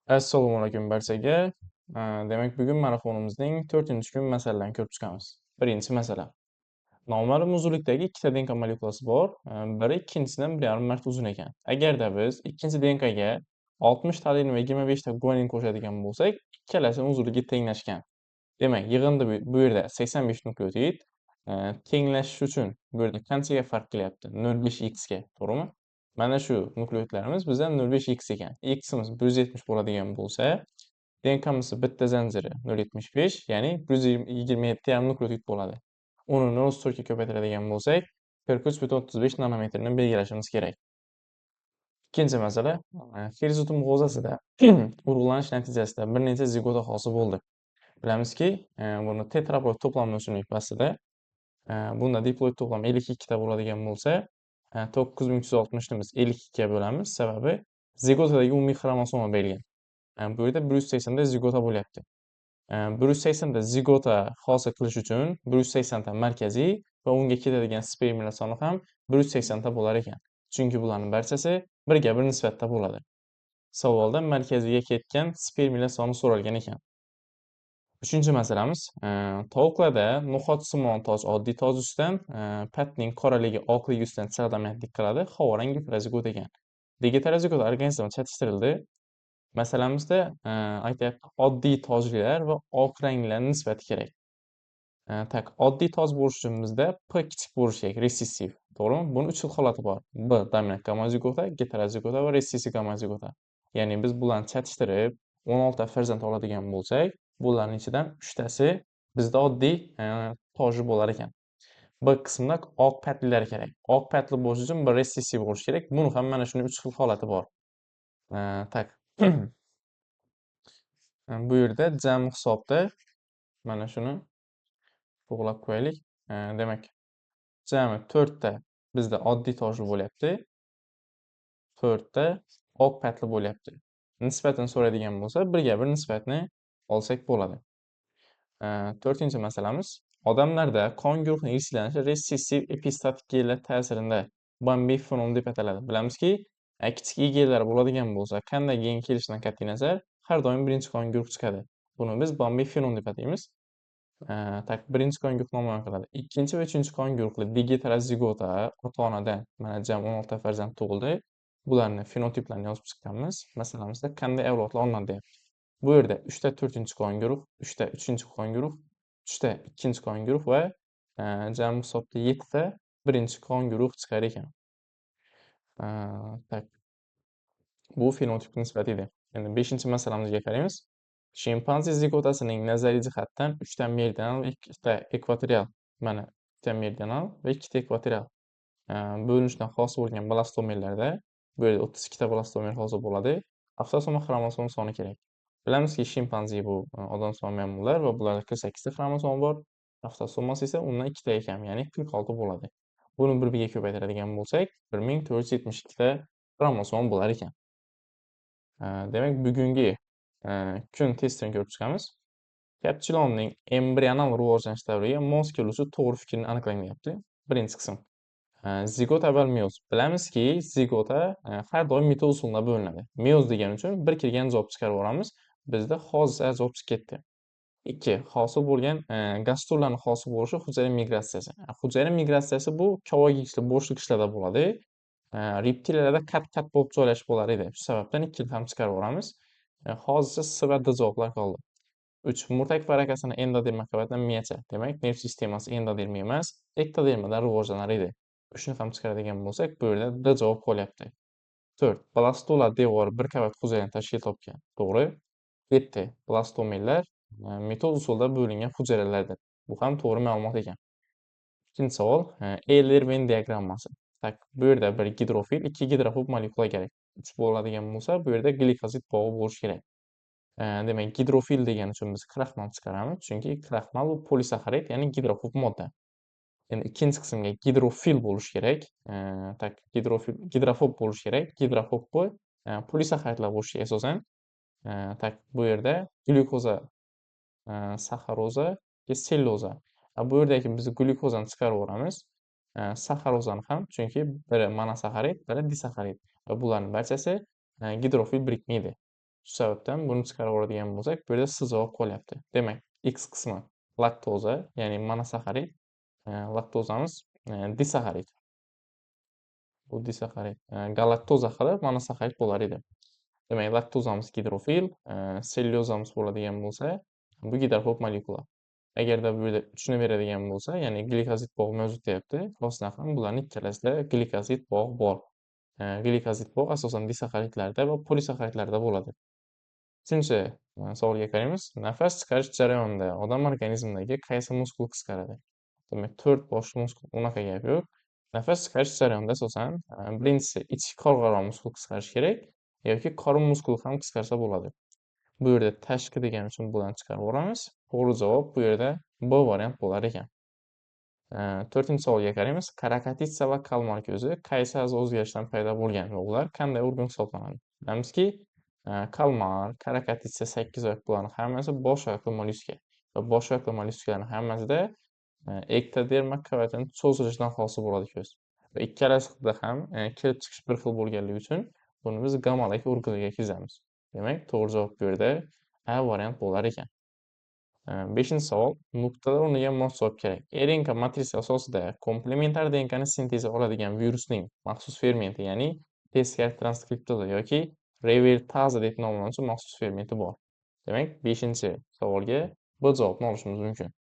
Assalomu alaykum barchaga. Demak, bugun marafonimizning 4-kun masalalarini ko'rib chiqamiz. Birinchi masala. Noma'lum uzunlikdagi ikkita DNK molekulasi bor. Biri ikkinchisidan 1,5 marta uzun ekan. Agarda biz ikkinchi DNKga 60 ta adenin va 25 ta guanin qo'shadigan bo'lsak, ikkalasining uzunligi tenglashgan. Demak, yig'indi bu yerda 85 nukleotid tenglashish uchun bu yerda qanchaga farq qilyapti? 0,5 x ga, to'g'rimi? Mana shu nukleotidlarimiz bizdan 0,5 x ekan. X'imiz 170 bo'ladigan bo'lsa, DNKmiz bitta zanjiri 0,75, ya'ni 127,5 nukleotid bo'ladi. Uni 0,4 ga ko'paytiradigan bo'lsak, 43,35 nanometrni belgilashimiz kerak. Ikkinchi masala, xerizotum g'o'zasida urug'lanish natijasida bir necha zigota hosil bo'ldi. Bilamizki, buni tetraploid to'plamli o'simlik pastida, bunda diploid to'plam 52 ta bo'ladigan bo'lsa, 9360 ni biz 52 ga bo'lamiz. Sababi zigotadagi umumiy xromosoma berilgan. Bu yerda 180 ta zigota bo'lyapti. 180 ta zigota hosil qilish uchun 180 ta markaziy va unga ketadigan spermiyalar soni ham 180 ta bo'lar ekan. Chunki bularning barchasi birga bir nisbatda bo'ladi. Savolda markaziyga ketgan spermiyalar soni so'ralgan ekan. Uchinchi masalamiz, tovuqlarda no'xatsimon toj oddiy toj ustidan, patning qoraligi oqligi ustidan chig'damaylik qiladi, havorang geterozigot ekan. Geterozigot organizm chatishtirildi. Masalamizda aytyapti, oddiy tojlilar va oq ranglar nisbati kerak. Так, oddiy toj bo'lishi uchun bizda P kichik bo'lishi kerak, resessiv, to'g'rimi? Buni 3 xil holati bor. B dominant gomozigota, geterozigota va resessiv gomozigota. Ya'ni biz bularni chatishtirib 16 ta farzand oladigan bo'lsak, bularning ichidan 3 tasi bizda oddiy toji bo'lar ekan. B qismida oq patlilar kerak. Oq patli bo'lishi uchun bir resessiv bo'lishi kerak. Buni ham mana shuni 3 xil holati bor. Так. Bu yerda jam hisobda mana shuni to'g'rilab qo'yaylik. Demak, jami 4 ta bizda oddiy tojli bo'lyapti. 4 ta oq patli bo'lyapti. Nisbatini so'raydigan bo'lsa, birga bir nisbatni olsak bo'ladi. To'rtinchi masalamiz. Odamlarda qon guruhining irsiylanishi resessiv epistatik genlar ta'sirida Bombay fenomeni deb ataladi. Bilamizki, kichik I genlar bo'ladigan bo'lsa, qanday gen kelishidan qat'iy nazar har doim birinchi qon guruh chiqadi. Buni biz Bombay fenomeni deb ataymiz. Так, birinchi qon guruh namoyon qiladi. Ikkinchi va uchinchi qon guruhli digeterozigota ota-onadan mana jam 16 ta farzand tug'ildi. Bularni fenotiplarini yozib chiqqanmiz. Masalamizda qanday avlodlar olinadi deyapti. Bu yerda 3 ta to'rtinchi qon guruh, 3 ta uchinchi qon guruh, 3 ta ikkinchi qon guruh va jami hisobda 7 ta birinchi qon guruh chiqar ekan. Так. Bu fenotip nisbati edi. Endi 5-masalamizga qaraymiz. Shimpanze zigotasining nazariy jihatdan 3 ta meridional va 2 ta ekvatorial, mana 3 ta meridional va 2 ta ekvatorial bo'linishdan hosil bo'lgan blastomerlarda bu yerda 32 ta blastomer hosil bo'ladi. Avtosoma xromosom soni kerak. Bilamizki, shimpanze bu odamsimon maymunlar va bularda 48 ta xromosom bor. Avtosomasi esa undan 2 taga kam, ya'ni 46 bo'ladi. Buni bir-biriga ko'paytiradigan bo'lsak, 1472 ta xromosom bo'lar ekan. Demak, bugungi kun testini ko'rib chiqamiz. Kapchilonning embrional rivojlanish davriga mos keluvchi to'g'ri fikrni aniqlang deyapti. Birinchi qism. Zigota avval meyoz. Bilamizki, zigota har doim mitoz usulida bo'linadi. Meyoz degani uchun bir kirgan javob chiqarib yuboramiz. Bizda hozir javob chiqib ketdi. 2. Hosil bo'lgan gastrullarning hosil bo'lishi hujayra migratsiyasi. Hujayra migratsiyasi bu kovak bo'shliq ishlarda bo'ladi. Reptiliyalarda qat-qat bo'lib joylashib bo'lar edi. Shu sababdan 2 ham chiqarib yuboramiz. Hozircha S va D javoblar qoldi. 3. Murtak varaqasini endoderma qavatidan miyacha. Demak, nerv sistemasi endoderma emas, ektodermadan rivojlanar edi. 3ni ham chiqaradigan bo'lsak, bu yerda D javob qolyapti. 4. Blastula devori bir qavat hujayrani tashkil topgan. To'g'ri. 7. Blastomerlar mitoz usulida bo'lingan hujayralardir. Bu ham to'g'ri ma'lumot ekan. Ikkinchi savol, Euler-Venn diagrammasi. Так, bu yerda bir gidrofil, 2 gidrofob molekula kerak. 3 bo'ladigan bo'lsa, bu yerda glikozid bog'i bo'lishi kerak. Demak, gidrofil degani uchun biz kraxmal chiqaramiz, chunki kraxmal bu polisaxarid, ya'ni gidrofob modda. Endi ikkinchi qismga gidrofil bo'lishi kerak. Так, gidrofil, gidrofob bo'lishi kerak. Gidrofob bu polisaxaridlar bo'lishi asosan. Так, bu yerda glyukoza, saxaroza va sellyuloza. Bu yerdagi biz glyukozani chiqarib yuboramiz. Saxarozani ham, chunki biri monosaxarid, biri disaxarid va bularning barchasi gidrofil birikma edi. Shu sababdan buni chiqarib yuboradigan bo'lsak, bu yerda S javob qolyapti. Demak, X qismi laktoza, ya'ni monosaxarid, laktozamiz disaxarid. Bu disaxarid, galaktoza qilib monosaxarid bo'lar edi. Demak, laktozamiz gidrofil, sellyuzamiz bo'ladigan bo'lsa, bu gidrofob molekula. Agarda bu yerda 3 ni beradigan bo'lsa, ya'ni glikozid bog' mavjud deyapti. Rostdan ham bularning ikkalasida glikozid bog' bor. Glikozid bog' asosan disaxaridlarda va polisaxaridlarda bo'ladi. Uchinchi savolga qaraymiz. Nafas chiqarish jarayonida odam organizmidagi qaysi muskul qisqaradi? Demak, 4 bosh muskul, unaqa gap yo'q. Nafas chiqarish jarayonida asosan birinchisi ichki qorg'aroq muskul qisqarishi kerak yoki qorin muskuli ham qisqarsa bo'ladi. Bu yerda tashqi degani uchun bularni chiqarib yuboramiz. To'g'ri javob bu yerda B variant bo'lar ekan. To'rtinchi savolga qaraymiz. Karakatitsa va kalmar ko'zi qaysi a'zo o'zgarishidan paydo bo'lgan va ular qanday organ hisoblanadi? Bilamizki, kalmar, karakatitsa, 8 oyoq bularning hammasi bosh oyoqli mollyuska va bosh oyoqli mollyuskalarning hammasida ektoderma qavatini cho'zilishidan hosil bo'ladi ko'z. Va ikkalasida ham kelib chiqish bir xil bo'lganligi uchun buni biz gomalak organiga kirgizamiz. Demak, to'g'ri javob bu yerda A variant bo'lar ekan. Beshinchi savol. Nuqtalar o'rniga mos javob kerak. RNK matrisa asosida komplementar DNKni sintezi oladigan virusning maxsus fermenti, ya'ni teskari transkriptoza yoki revertaza deb nomlanuvchi maxsus fermenti bor. Demak, 5-savolga B javobni olishimiz mumkin.